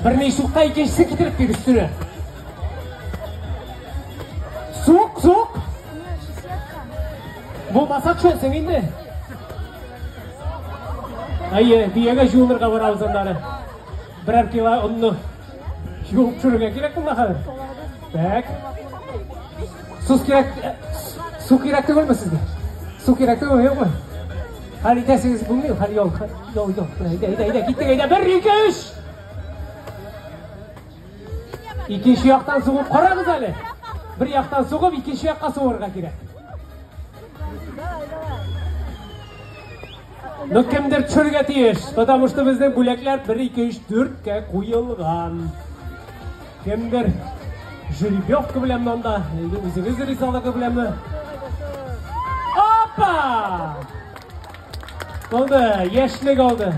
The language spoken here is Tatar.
Берне сукка, икенчесе китереп бир өстенә. Сук, сук. Булмаса төшәсең инде. Әйе, дөягә жуынырга барабыз аннары. Берәр кило онны жуып төшерергә кирәк монда хәзер. Так. Су кирәк, су кирәк түгелме сезгә? Су кирәк түгелме, юкмы? Хәл итәсегез булмый, хәл юк, юк, юк. Әйдә, әйдә, әйдә, киттек, әйдә. Бер, ике, өч. Икенче яктан сугып карагыз әле. Бер яктан сугып, икенче якка сугырга кирәк. Ну кемдер төшергә тиеш, потому что безнең бүләкләр 1, 2, 3, 4-кә куелган. Кемдер жеребьевка белән монда, инде үзегез ризалыгы беләнме? Опа! Булды, яшьлек алды.